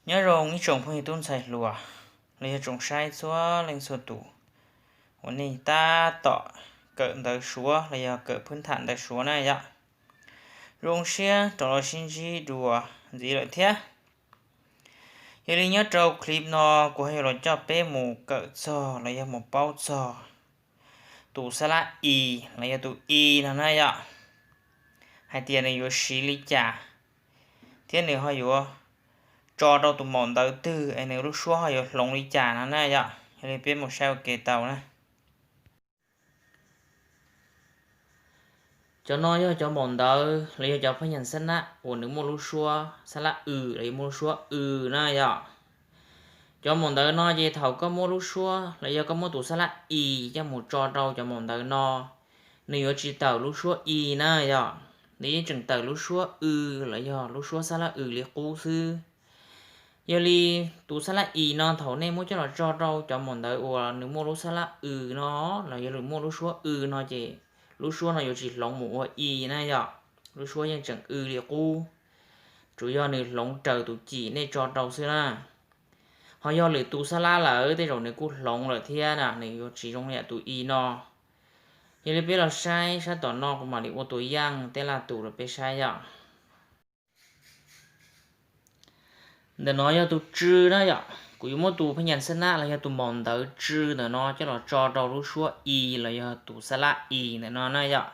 Nyob zoo ib tsoom phooj ywg tub ntxhais hluas los yog tsoom saib txhua leej txhua tus uas nej tab tom kawm ntawv Suav los yog kawm phwb tham ntawv Suav na yom. Zoo siab rov los sib ntsib dua ntxiv lawm thiab. Yog li nyob rau clip no kuv ho yuav los coj peb mus kawm txog los yog mus paub txog tus xab lab i los yog tus i no na yom, hais tias nws yuav siv li cas thiab nws ho yuav tso rau tus maum ntawv twg es nws lub suab ho yuav hloov li cas no na yom. Yog li peb mus saib ua ke tau na. Cov no yog cov maum ntawv los yog cov phab nyas xab nab uas nws muaj lub suab xab lab w los yog muaj lub suab w na yom. Cov maum ntawv no ces thaum koj muab lub suab los yog koj muab tus xab lab i coj mus tso rau cov maum ntawv no, nws yuav tsis tawm lub suab i na yom. Nws yeej tseem tawm lub suab w los yog lub suab xab lab w li qub xwb. Yog li tus xab lab i no thaum nej muab coj los tso rau cov maum ntawv uas nws muaj lub xab lab w no los yog nws muaj lub suab w no ces lub suab no yuav tsis hloov mus ua i na yom. Lub suab yeej tseem w li qub, tsuas yog nws hloov raws tus cim nej tso rau xwb na. Ho yog lwm tus xab lab lawm tej zaum nws kuj hloov lawm thiab na, nws yuav tsis zoo li yam tus i no. Yog li peb los saib sab tom no kuv mam li ua tus yaj tej laj tus rau peb saib yom. Ntawm no yog tus tsw na yom, kuv yuav muab tus phab nyas xab nab los yog tus maum ntawv tsw ntawm no coj los tso rau lub suab i los yog tus xab lab i ntawm no na yom.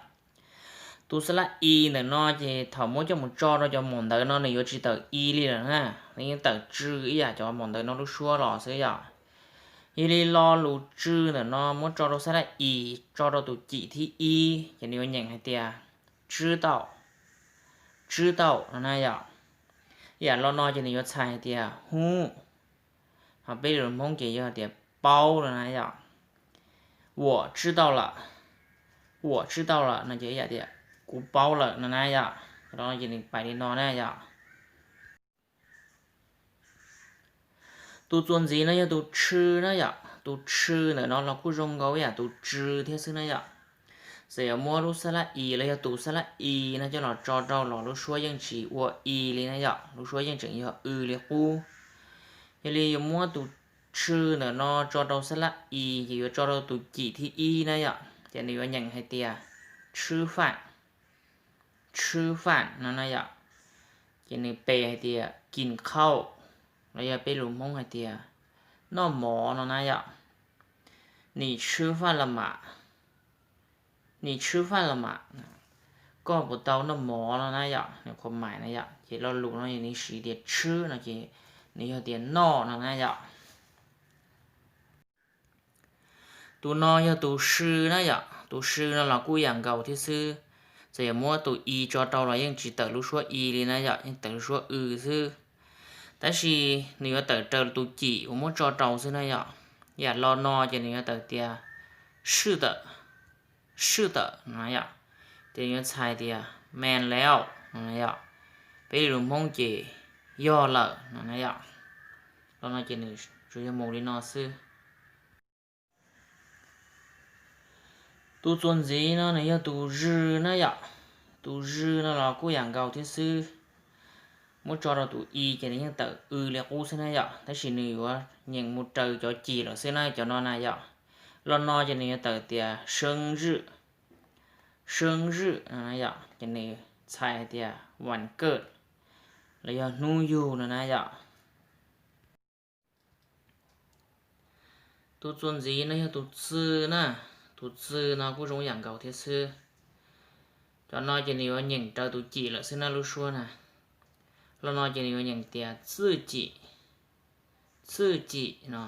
Tus xab lab i ntawm no ces thaum muab coj mus tso rau cov maum ntawv no nws yuav tsis tawm i li lawm na, nws yeej tawm tsw ib yam cov maum ntawv no lub suab los xwb yom. Yog li lo lus tsw ntawm no muab tso rau xab lab i, tso rau tus cim thib ib ces nws yuav nyeem hais tias tsw tau, tsw tau no na yom. Ib yam lo no ces nws yuav txhais hais tias hu, ho peb lus Hmoob ces yog tias paub no na yom. Uam tsw tau lawm, uam tsw tau lawm no ces ib yam tias kuv paub lawm no na yom. Lo no ces nws pais li no na yom. Tus txuas ntxiv no yog tus tshw na yom. Tus tshw ntawm no los kuj zoo nkaus ib yam tus tsw thiab xwb na yom. Txawm yuav muab lub xab lab i los yog tus xab lab i no coj los tso rau los lub suab yeej tsis ua i li na yom, lub suab yeej tseem yog w li qub. Yog li yuav muab tus tshw ntawm no tso rau xab lab i ces yuav tso rau tus cim thib ib na yom, ces nws yuav nyeem hais tias tshwb faj, tshwb faj no na yom. Ces nws pe hais tias kis khauj, los yog peb lus Hmoob hais tias noj mov no na yom. Nim tshwb faj los mas, nim tshwb faj los mas, koj puas tau noj mov no na yom, nws qhuas mais na yom. Ces lo lus no nws siv tias tshwb no ces nws yog tias noj no na yom. Tus no yog tus sw na yom, tus sw no los kuj yam nkaus thiab xwb. Txawm yuav muab tus i tso rau los yeej tsis tawm lub suab i li na yom, yeej tawm lub suab w xwb. Tab sis nws yuav tawm raws tus cim uas muab tso rau xwb na yom. Yam lo no ces nws yuav tawm tias swj tawm, swj tawm no na yom. Ces nws yuav txhais tias man laus no na yom. Peb lus Hmoob ces yog lawm no na yom. Lo no ces nws tsuas yog mus li no xwb. Tus txuas ntxiv no nws yog tus zwj na yom. Tus zwj no los kuj yam nkaus thiab xwb. Muab tso rau tus i ces nws yeej tawm w li qub xwb na yom, tab sis nws yuav nyeem mus raws cov cim lawm xwb na cov no na yom. Lo no ces nws yuav tawm tias seeb zwj, seeb zwj no na yom, ces nws txhais hais tias vas kawj los yog hnub yug no na yom. Tus txuas ntxiv no yog tus txw na, tus txw no kuj zoo yam nkaus thiab xwb. Cov no ces nws yuav nyeem raws tus cim lawm xwb na lub suab na. Lo no ces nws yuav nyeem tias txwj cim, txwj cim no,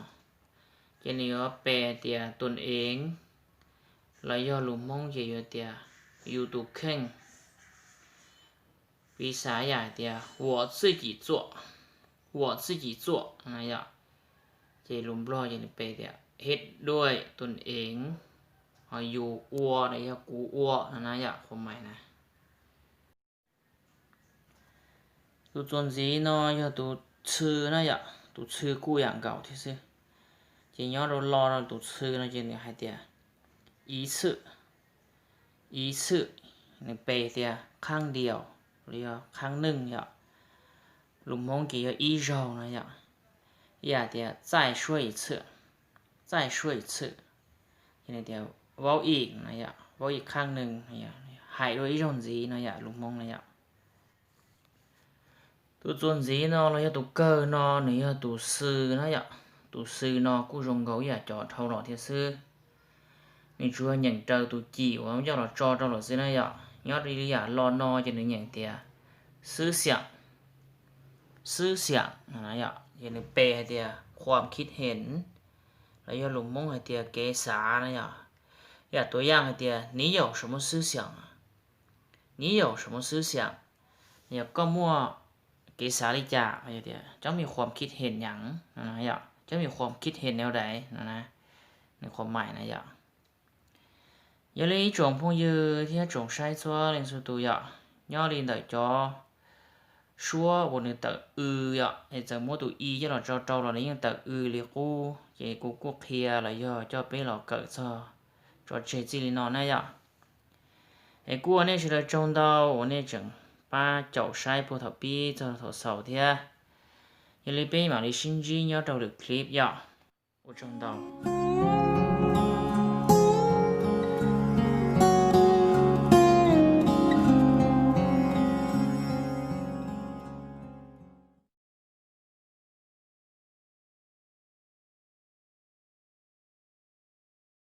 ces nws yuav pe tias tus eev, los yog lus Hmoob ces yuav tias yus tus kheej. Piv xam yam hais tias 我自己做, 我自己做 no na yom. Ces lus Nplog ces nws pe tias เฮ็ດด้วยตนเอง, ho yus ua los yog kuv ua no na yom, qhuas mais na. Tus txuas ntxiv no yog tus txhw na yom, tus txhw kuj yam nkaus thiab xwb. Ces nyob rau lo rau tus txhw no ces nws hais tias 一次, 一次, nws pe tias ครั้งเดียว los yog ครั้งหนึ่ง yom. Lus Hmoob ces yog ib zaug no yom. Ib yam tias 再说一次, 再说一次, ces nws tias 再说一次, hais dua ib zaug ntxiv no yom, lus Hmoob no yom. Tus txuas ntxiv no los yog tus kawg no, nws yog tus xw na yom. Tus xw no kuj zoo nkaus ib yam cov dhau los thiab xwb. Nws tsuas nyeem raws tus cim uas coj los tso rau lawm xwb na yom. Nyob li yam lo no ces nws nyeem tias 思想, 思想, ces nws pe hais tias ความคิดเห็น, los yog lus Hmoob hais tias kev xav na yom. Yam tuas yaj hais tias 你有什么思想, 你有什么思想, yog koj muaj kev xav li cas, tias 叫你ความคิดเห็นหยัง, 叫你ความคิดเห็นแนวใด no na, nws qhuas maim na yom. Yog li ib tsoom phooj ywg thiab tsoom saib txhua leej txhua tus yom, nyob li ntawm cov suab uas nws tawm w yom, es txawm muab tus i coj los tso rau los nws yeej tawm w li qub, ces kuv kuj qhia los yog coj peb los kawm txog tso tseg txij li no na yom. Es kuj ua nej sawv daws tsaug ntau uas nej tseem pab caum saib puag thaum pib txog thaum xaus thiab. Yog li peb mam li sib ntsib nyob rau lwm clip yom. Ua tsaug ntau.